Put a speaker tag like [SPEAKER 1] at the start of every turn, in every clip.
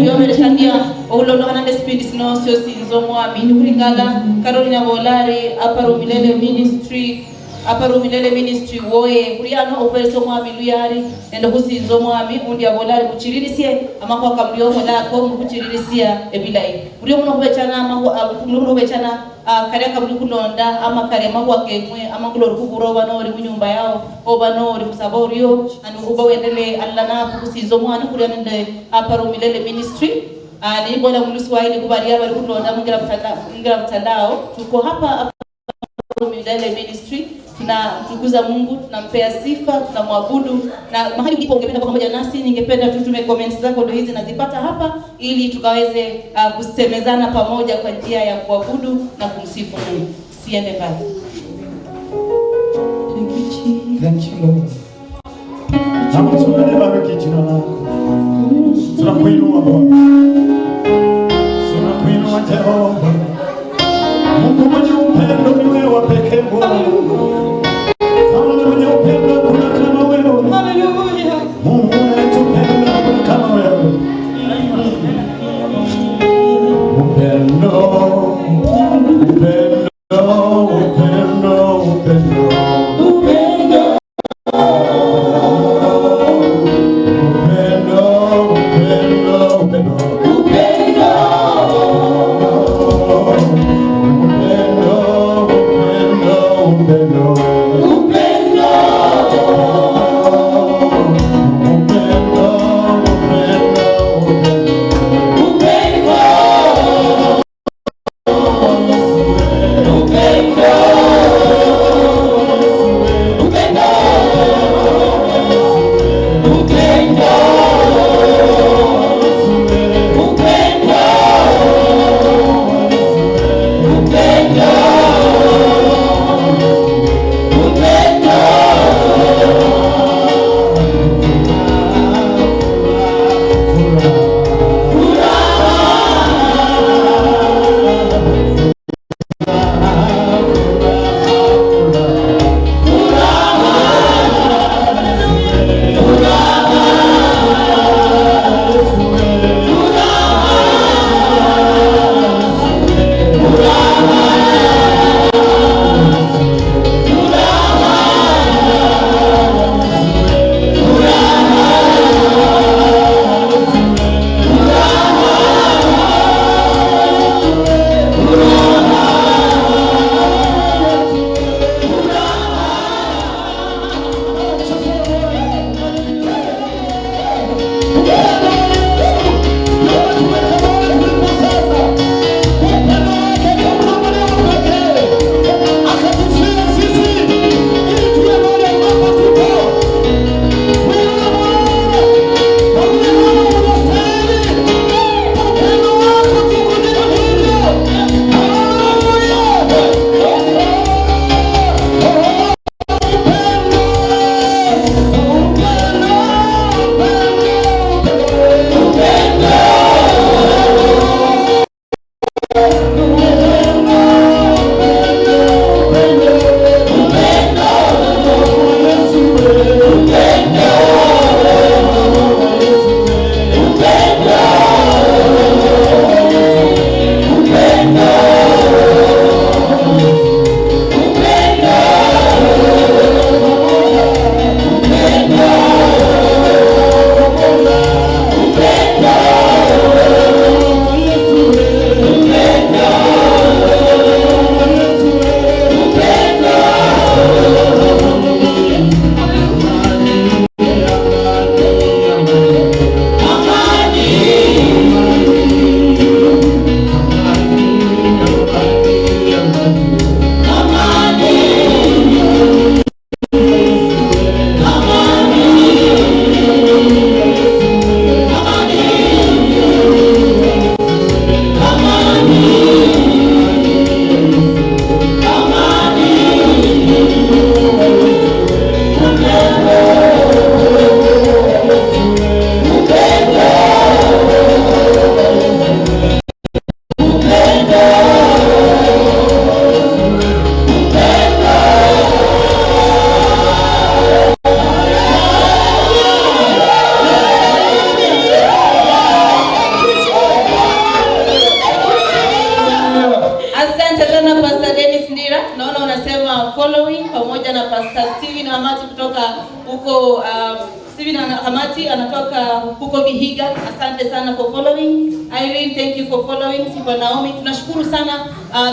[SPEAKER 1] Khuyoberesania okhulondokhana nende sipindi sino syosinza omwami nikhulingala Carolina Bolari Aparu Milele Ministry, Aparu Milele Ministry woye khuli ano okhuberesia omwami luyali nende khusinza omwami. Undi abola ari muchiririsie amakhuwa kamuli okholako, mukhuchiririsia ebilayi buli omuno khubechana muno khubechana kalia kamuli khulonda ama kali amakhuwa keng'we amangulo ori khubura oba nori munyumba yao oba nori khusaba orio and uba wendele alala nafu khusinza omwami khulia nende Aparu Milele Ministry. Nibola muluswahili kubalia bali khulonda mungira mtandao, tuko hapa Aparu Milele Ministry, tunamtukuza Mungu, tunampea sifa, tunamwabudu. Na mahali ulipo ungependa kuwa pamoja nasi, ningependa tutume comments zako, ndio hizi nazipata hapa, ili tukaweze kusemezana pamoja kwa njia ya kuabudu na kumsifu Mungu. Siende mbali. Thank you, Jesus.
[SPEAKER 2] Thank you, Lord. Na tunalibariki jina lako. Tunakuinua Bwana. Tunakuinua Jehova. Mungu mwenye upendo ni wewe pekee Bwana. Kama ni mwenye upendo kuna kama wewe.
[SPEAKER 1] Hallelujah.
[SPEAKER 2] Mungu unayetupenda kuna kama wewe. Upendo, upendo, upendo, upendo.
[SPEAKER 1] Upendo.
[SPEAKER 2] Upendo, upendo, upendo.
[SPEAKER 1] Upendo.
[SPEAKER 2] Upendo, upendo, upendo.
[SPEAKER 1] Pastor Dennis Ndira, naona unasema following pamoja na Pastor Steven Hamati kutoka huko Steven Hamati anatoka huko Vihiga. Asante sana for following. Irene, thank you for following. Sifa Naomi, tunashukuru sana.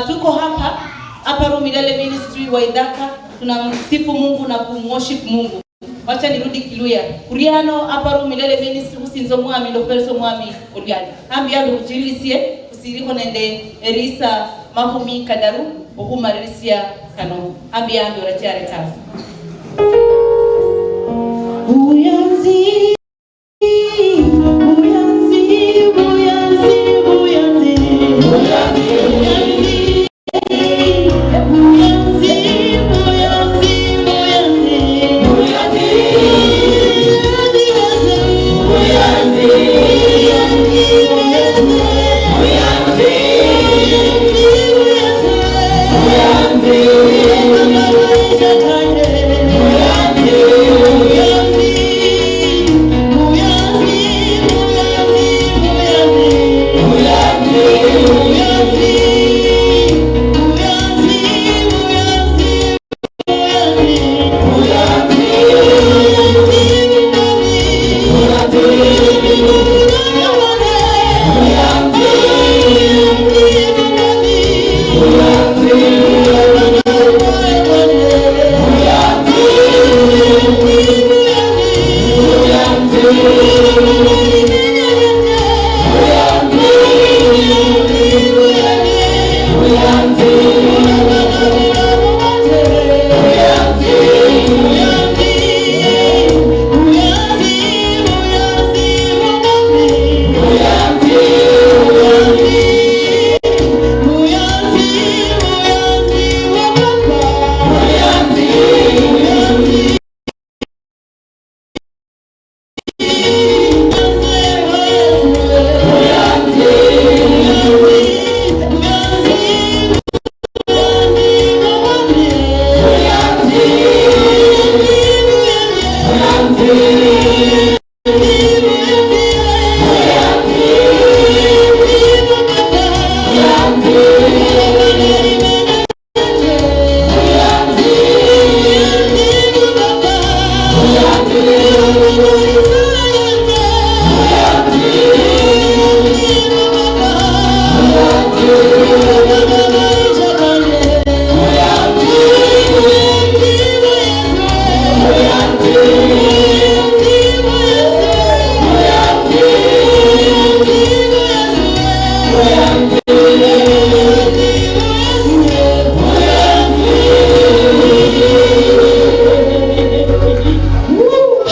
[SPEAKER 1] Tuko hapa hapa Milele Ministry wa Idhaka, tunamsifu Mungu na kumworship Mungu. Wacha nirudi Kiluya. Kuriano hapa Milele Ministry husinzo mwami loperso mwami oliani. Ambi yandu kuchirilisie kusiriko nende Erisa mahumi kadaru okumaririsia kano. Ambi yandu rachare tafu.
[SPEAKER 3] Buyanzi, buyanzi, buyanzi, buyanzi, buyanzi, buyanzi, buyanzi, buyanzi,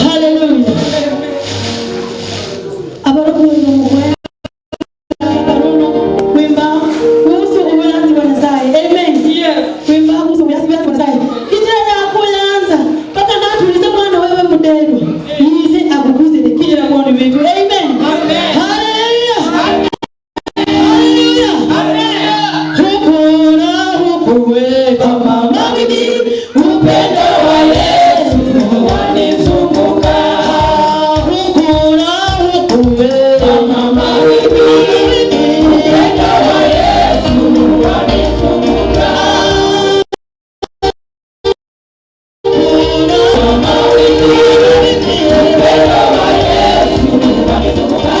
[SPEAKER 3] Hallelujah. Abarokundo mukwaya kuimba kuhusu ubuyanzi bwa Nyasaye. Amen.
[SPEAKER 1] Yes.
[SPEAKER 3] Kuimba kuhusu ubuyanzi bwa Nyasaye. Kijana yakuyanza mpaka natulize mwana wewe muderwa. Yize akukuze kijana kwa ni vitu. Amen.
[SPEAKER 1] Amen.
[SPEAKER 3] Hallelujah. Hallelujah. Hukura hukuwe kama mawimbi, upendo wa Yesu wanizunguka. Hukura hukuwe kama mawimbi, upendo wa Yesu wanizunguka. Hukura mawimbi, upendo wa Yesu wanizunguka.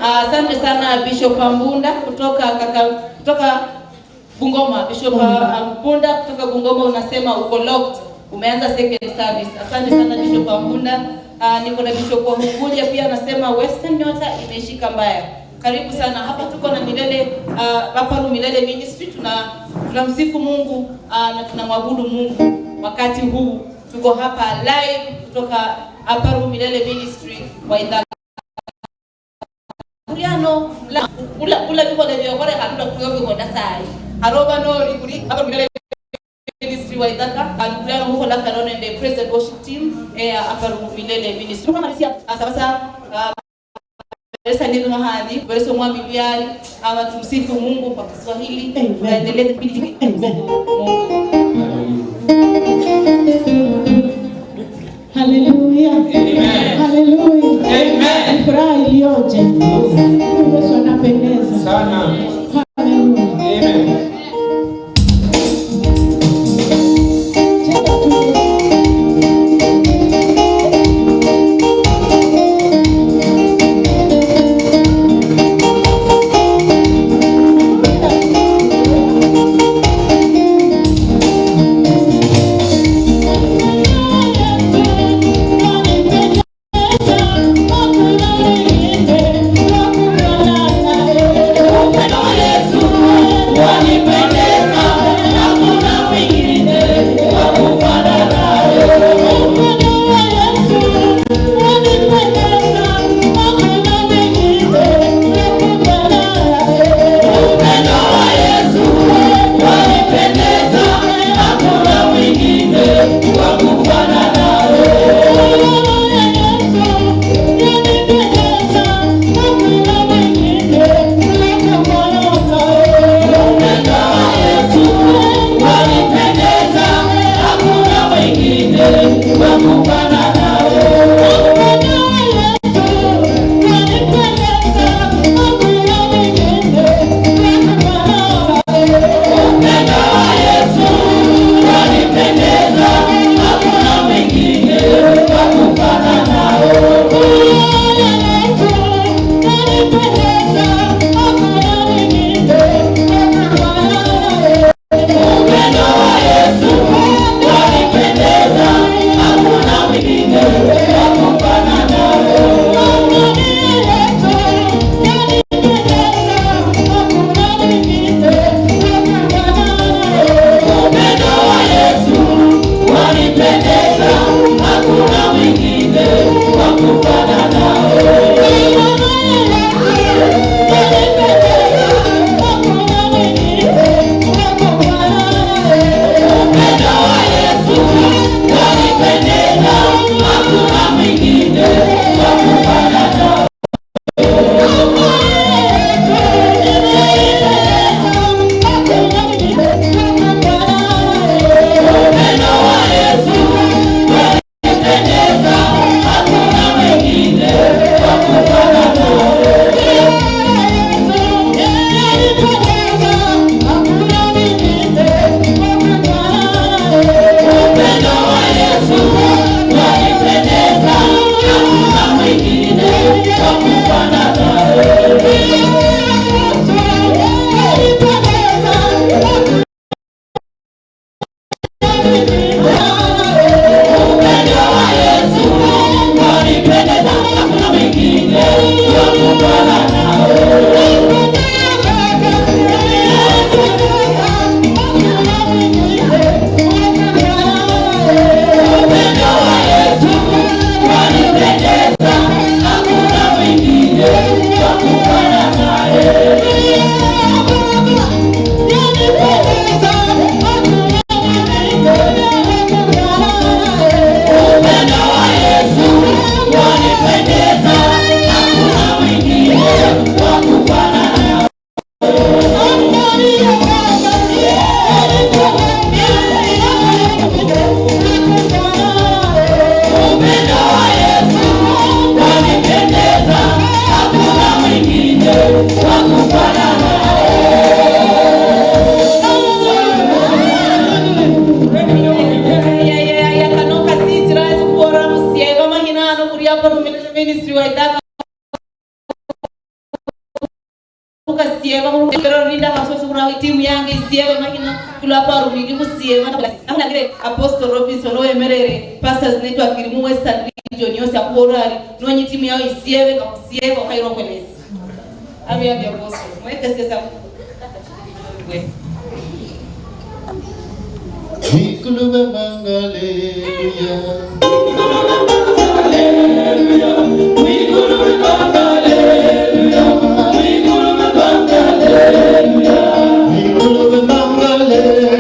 [SPEAKER 1] Asante sana Bishop Ambunda kutoka Bungoma. Bishop Ambunda kutoka Bungoma unasema uko locked. Umeanza second service. Asante sana Bishop Ambunda. Niko na Bishop wa Hungulia pia anasema Western Nyota imeshika mbaya. Karibu sana. Hapa tuko na Milele, hapa Milele Ministry tunamsifu Mungu na tunamwabudu Mungu. Wakati huu tuko hapa live kutoka hapa Milele Ministry wa idhaa Kuriano la ula ula biko de biokore haruda kuyo biko dasai haroba no rikuri hapa Milele Ministry wa idhaka alikuriano huko la kanone the present worship team hapa Milele Ministry tukamalizia sabasa Beresa neno mahali beresa mwami biari ama tumsifu Mungu kwa Kiswahili. Tuendeleze kipindi hiki. Mungu.
[SPEAKER 3] Haleluya. Haleluya.
[SPEAKER 4] Amen.
[SPEAKER 3] Furaha iliyoje. Mungu Yesu anapendeza.
[SPEAKER 4] Sana.
[SPEAKER 3] Haleluya.
[SPEAKER 4] Amen.
[SPEAKER 3] Cheza tu.
[SPEAKER 1] Khukasieva khurinda khasosi khura timu yange isieve makina kulapa rumigi khusieva nakhulangire Apostle Robinson owemerere Pastors Network iri mu Western Region yose akhuborari nonyi timu yao isieve kakhusieva khaira khwelesi abi abi Apostle mwekesesa we
[SPEAKER 4] Mwikulu bangaleluya. Mwikulu bangaleluya. Mwikulu bangaleluya.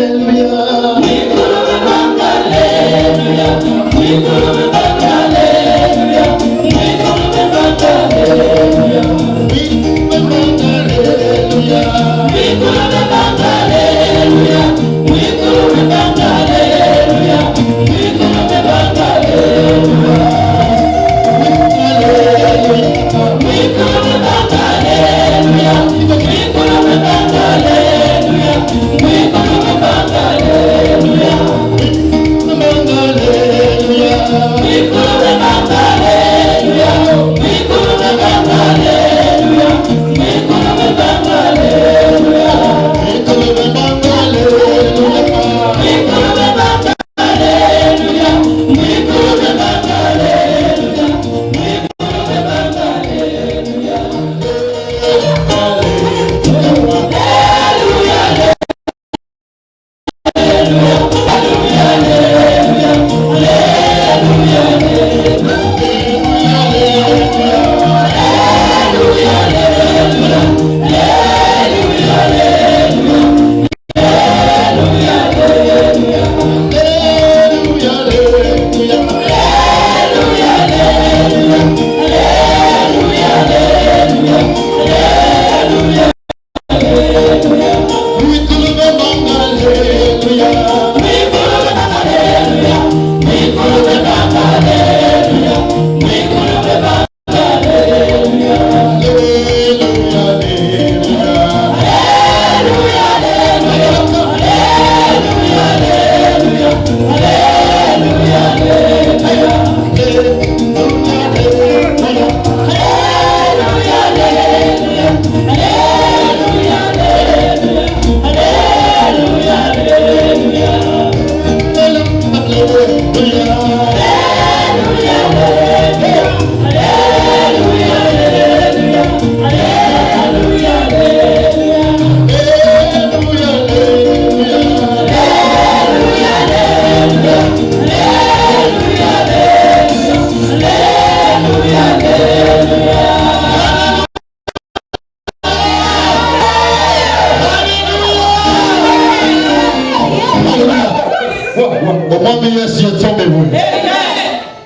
[SPEAKER 4] Omwami Yesu yetsomebwe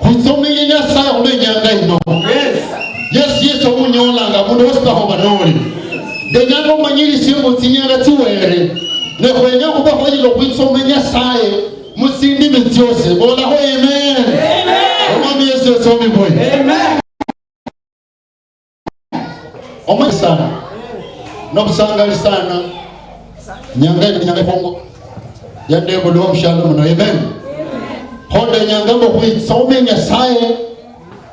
[SPEAKER 4] khwitsomile Nyasaye khulenyanga ino. Yesu yesu omunyolanga mundu wositakhoba noli ndenyanga omanyilisie mbu tsinyanga tsiwere nekhwenya khuba khwanyala khwitsoma Nyasaye mutsindimi tsiosi bolakho amen. Omwami Yesu yetsomebwe omanye sana nobusangali sana nyanga ino nyanga ikhongo yandebulwa mushalo muno amen. Khonde nyanga mbu khwitsome Nyasaye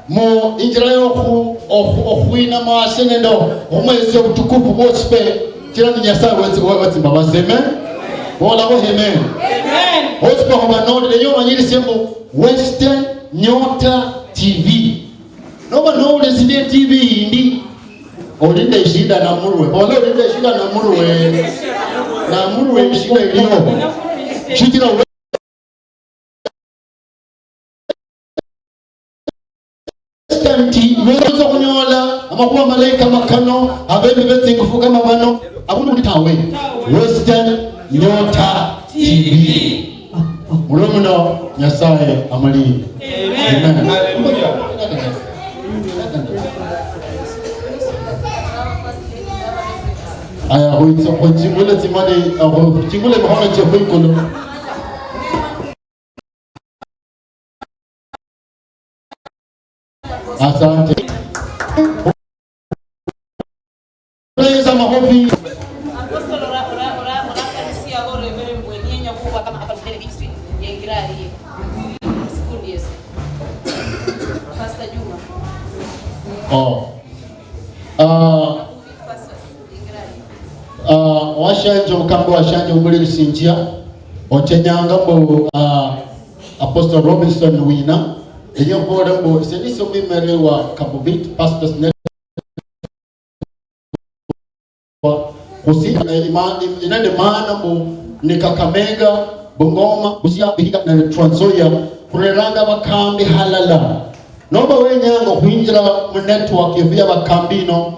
[SPEAKER 4] mu injira yokhwina mwase nende omwezi obutukufu bwosi pe chira ni Nyasaye wetsimbabasi amen. Bolakho amen. Osipe khoba noli nenye omanyilisie mbu Western Nyota TV noba nowulesile TV yindi olinde eshida namurwe bola olinde eshida namurwe namurwe eshida iliyo shichira Western TV weza khunyola amakhuwa malayi kamakano abembi betsingufu kama bano abundu ndi tawe Western Nyota TV mulo muno Nyasaye amalinde. Amen. Aya khwitsingule tsimoni khwitsingule mikhono chefwe ikulu. Asante. Praise makofi.
[SPEAKER 1] Apostle ora ora ora ora karusia gore mere mbwenyenya kuba kama hapa mbele ministry yengirari. Sikundi Yesu. Pastor Juma.
[SPEAKER 4] Oh.
[SPEAKER 1] Pastors yengirari.
[SPEAKER 4] Washanje omukambi washanje omulirisinjia ochenyanga mbu Apostle Robinson wina enyokhubola mbu senisi omwimere wa Kabubit Pastors Network inende maana mbu ni Kakamega, Bungoma, Busia, Vihiga na Trans Nzoia khureranga bakambi halala noba wenyanga khwinjira mu network yefu ya bakambi ino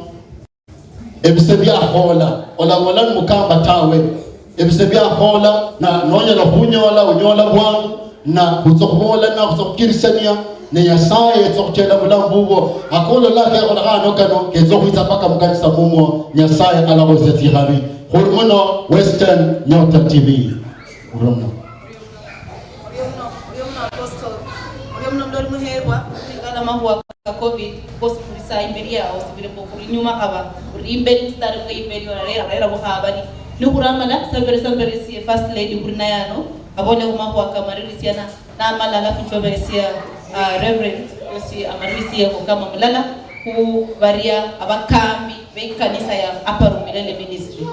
[SPEAKER 4] ebise byakhola olabola mukamba tawe ebise byakhola na nonyala khunyola unyola bwangu na khutsa khubola na khutsa khukirisania ne Nyasaye etsa khuchela bulamu bubwo akolola kekhola khano kano ketsa khwitsa paka mukanisa mumwo Nyasaye alakhosia tsikhabi khuli muno Western Nyota TV. Muno
[SPEAKER 1] Mahuwa ka COVID kosi kulisa imberi yao sibire ko kuri nyuma kaba kuri imberi mstari ko imberi orarera rera buhabani nukuramala sabere sabere si first lady kuri nayano abone mahuwa kamaririsiana na malala fichoberisia reverend yosi amaririsia ko kama mulala ku varia abakambi bekanisa ya Upper Milele Ministry.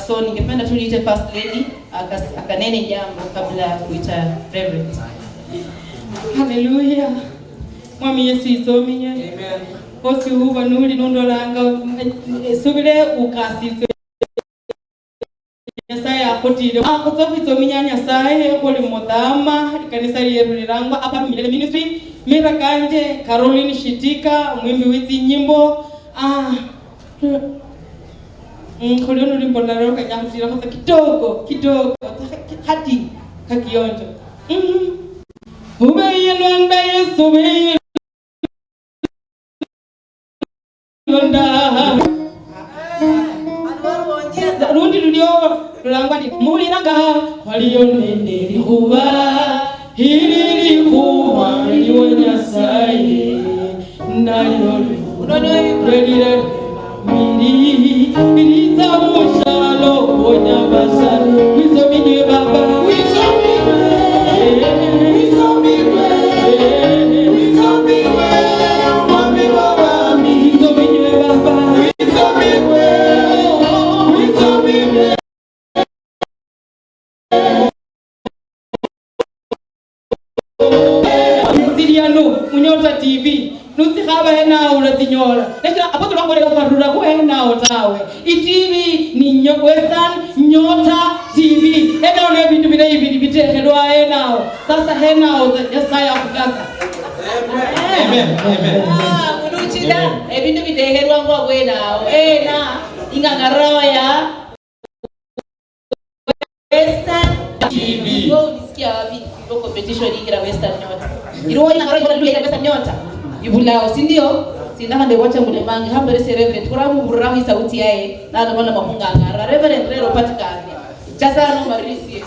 [SPEAKER 1] So ningependa tu niite first lady akanene jambo kabla ya kuita reverend.
[SPEAKER 5] Hallelujah. Mwami Yesu isominye. Amen. Kosi uba nuli nundolanga subile ukasiswe. Nyasaye akotile. Akotsofisominya Nyasaye kuli mudama kanisa lirulirangwa Upper Milele Ministry. Mira kanje Caroline Shitika mwimbi witsi nyimbo. Khulio nulimbo laro kanyakutira kotsa kidogo kidogo hati kakionjo. Ubeye Lwanda Yesu ubeye Lwanda. Rundi lulio lulangwa ni muliranga waliyo nende likhuba hili likhuba liwa Nyasaye nayo lwelile mili iliza mushalo bonya basalo wizominye baba Munyota TV nusikhaba henawo ulatinyola nekira apostle wangorera farura ku henawo tawe iTV ni Western Nyota TV henawo ne bintu bile ibili bitekhelwa henawo sasa henawo Nyasaye akugasa.
[SPEAKER 6] Amen. Amen.
[SPEAKER 1] Muluchida ebintu bitekhelwa ngwa bwenawo ena ingangarawa ya Western TV. Wewe unisikia wapi kwa competition ingira Western Nyota? Iruwa ina ngaro ya Western Nyota. Ibulao si ndio? Sindaka nde wacha mulemangi hambere se reverend kuramu burahi sauti yae na ndo mafunga ngara reverend rero patikane. Chasa no marisi.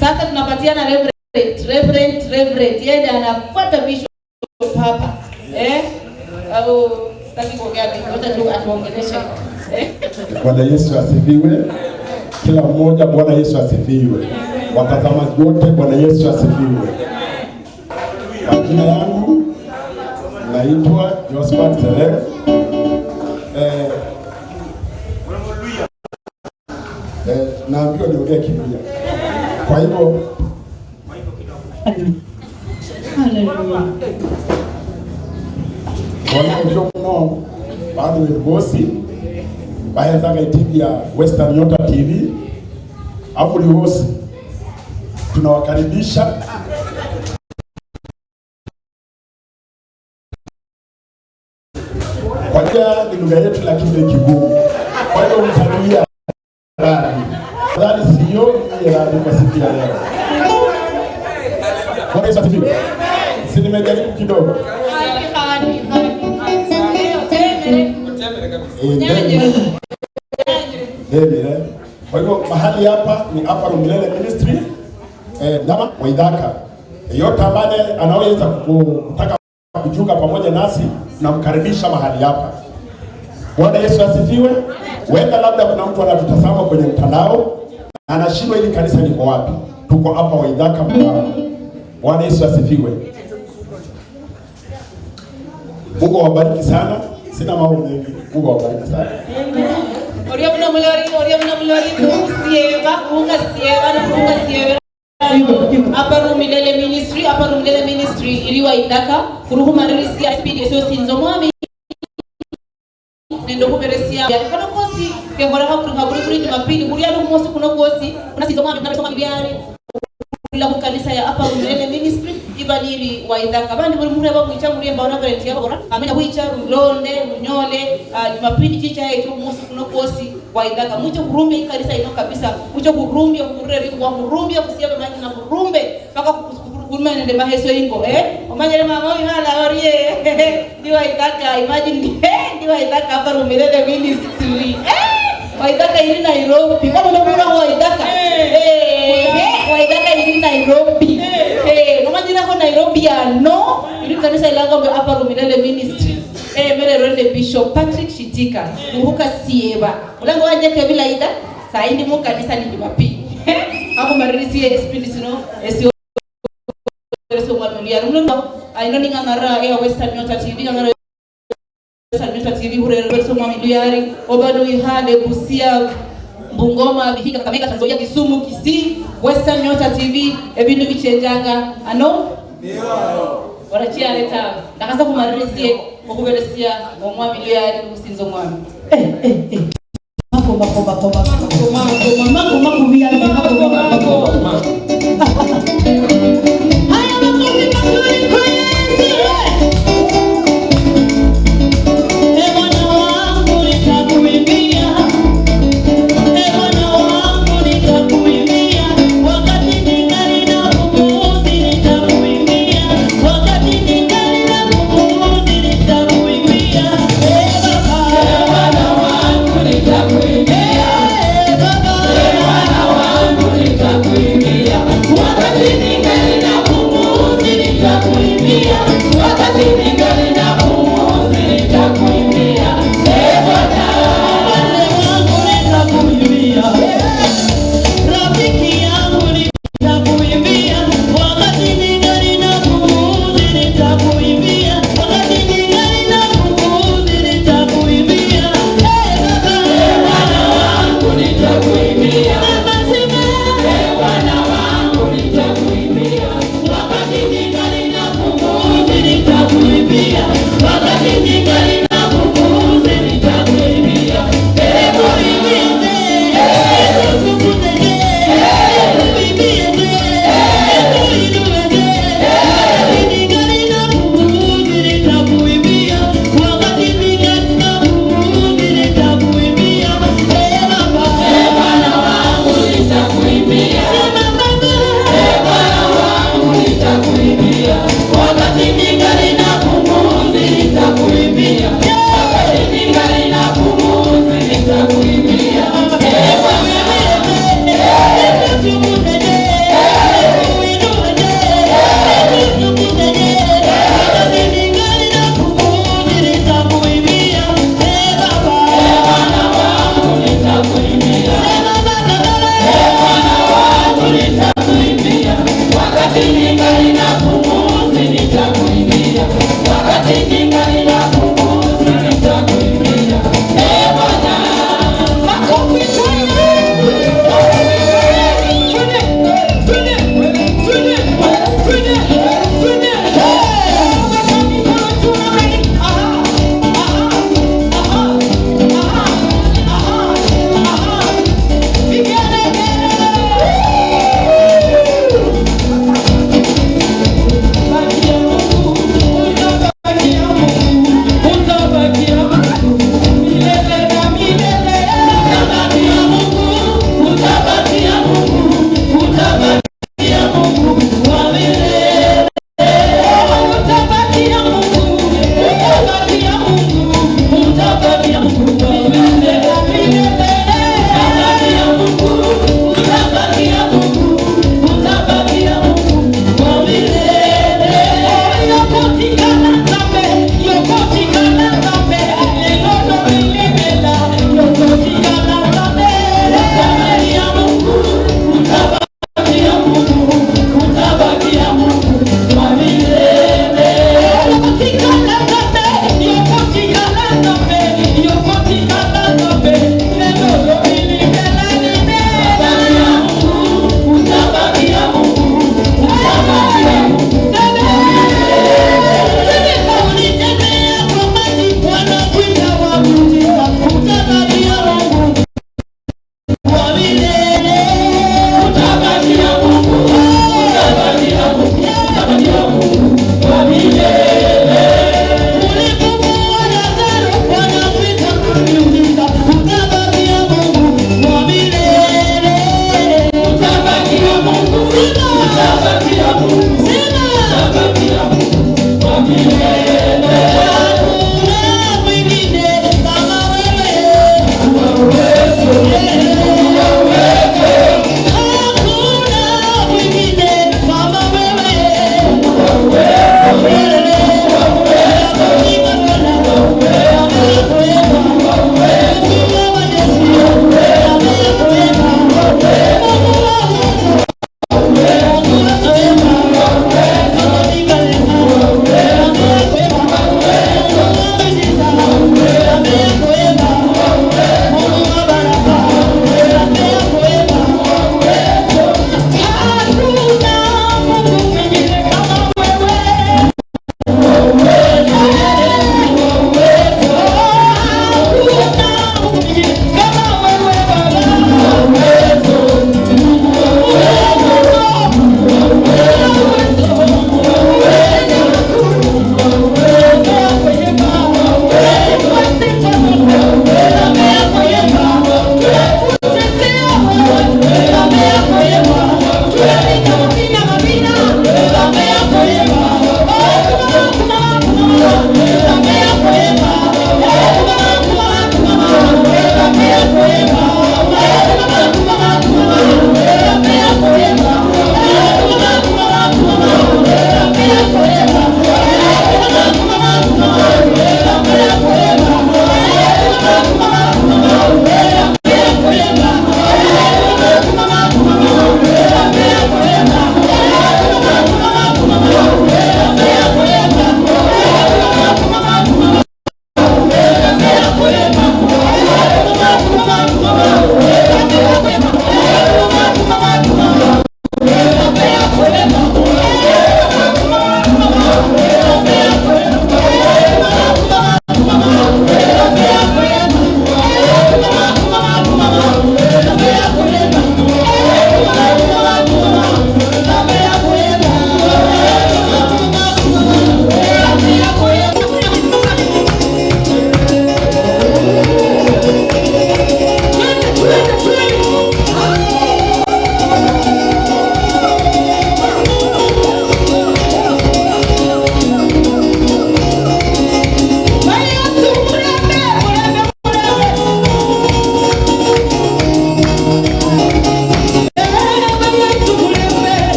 [SPEAKER 1] Sasa tunapatiana reverend yeye anafuata bishop hapa. Au sitaki kuongea mingi, tu atuongeleshe.
[SPEAKER 7] Bwana Yesu asifiwe. Kila mmoja Bwana Yesu asifiwe. Watazamaji wote Bwana Yesu asifiwe. Majina yangu naitwa Josephat Serem. Naambiwa niongee Kiluya. Kwa hivyo
[SPEAKER 3] Haleluya.
[SPEAKER 7] Bwana ndio mno bado ni bosi bahenzaga TV ya Western Nyota TV. Amuli wosi tunawakaribisha. Kwa hiyo ni lugha yetu lakini ni kigumu. Kwa hiyo mtanuia radhi. Radhi sio ni radhi kwa siku ya leo. Bwana Yesu asifiwe. Si nimejaribu kidogo. Kwa hivyo mahali hapa ni Upper Milele Ministry Ndama Waithaka. Yeyote ambaye anaweza kutaka kujiunga pamoja nasi tunamkaribisha mahali hapa. Bwana Yesu asifiwe. Huenda labda kuna mtu anatutazama kwenye mtandao anashindwa hili kanisa liko wapi. Tuko hapa Waithaka Mtama. Bwana Yesu asifiwe. Mungu awabariki sana. Sina mambo mengi. Mungu awabariki sana.
[SPEAKER 1] Oria muno mulori, oria muno mulori, kusieva, kungasieva na kungasieva. Upper Milele Ministry, Upper Milele Ministry iliwa Idaka, kuruhumaririsia speed esyo sinzo mwami nende khuberesia kano kosi kekholekha buli buli Jumapili buli ano khumosi kuno kwosi kuna sinzo mwami nabesoma byali kula kukanisa ya Upper Milele Ministry iba nili wa Idaka bandi buli mureba mwicha muliemba ona valenti yabora amenya wicha rulonde runyole Jumapili chicha yetu khumosi kuno kwosi wa Idaka mwicho kurumbia ikanisa ino kabisa mwicho kurumbia kurere bikuwa kurumbia kusiaba manyi na kurumbe paka kuruma nende maheso ingo omanyele mama oihala orie ndiwa Idaka imagine ndiwa Idaka Upper Milele Ministry Waithaka iri Nairobi kama unabura Waithaka Waithaka iri Nairobi nomanyira ko Nairobi ano iri kanisa ilango mbe Upper Milele Ministry mere rende Bishop Patrick Shitika muhuka sieba ulango wanje kebila ida saindi mu kanisa ni Jumapili hapo maririsie espindi sino esio reso mwamilia rumlo aino ningangara ya Western Nyota TV ngangara Western Nyota TV hurero mwamiliari obado ihale Busia Bungoma Vihiga Kakamega Trans Nzoia Kisumu Kisii Western Nyota TV ebintu bichenjanga ano warachia leta ndakasa kumaririsie okuberesia omwamiliari usinzo mwami
[SPEAKER 3] Mako mako mako mako mako mako mako viazi mako mako mako. Haya makofi mazuri kwa Yesu. E Bwana wangu nitakuimbia. E Bwana wangu nitakuimbia. Wakati ningali na pumzi nitakuimbia. Wakati ningali na pumzi nitakuimbia. E Baba. E Bwana wangu nitakuimbia. E Baba. E Bwana wangu nitakuimbia. Wakati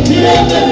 [SPEAKER 3] Mirembe.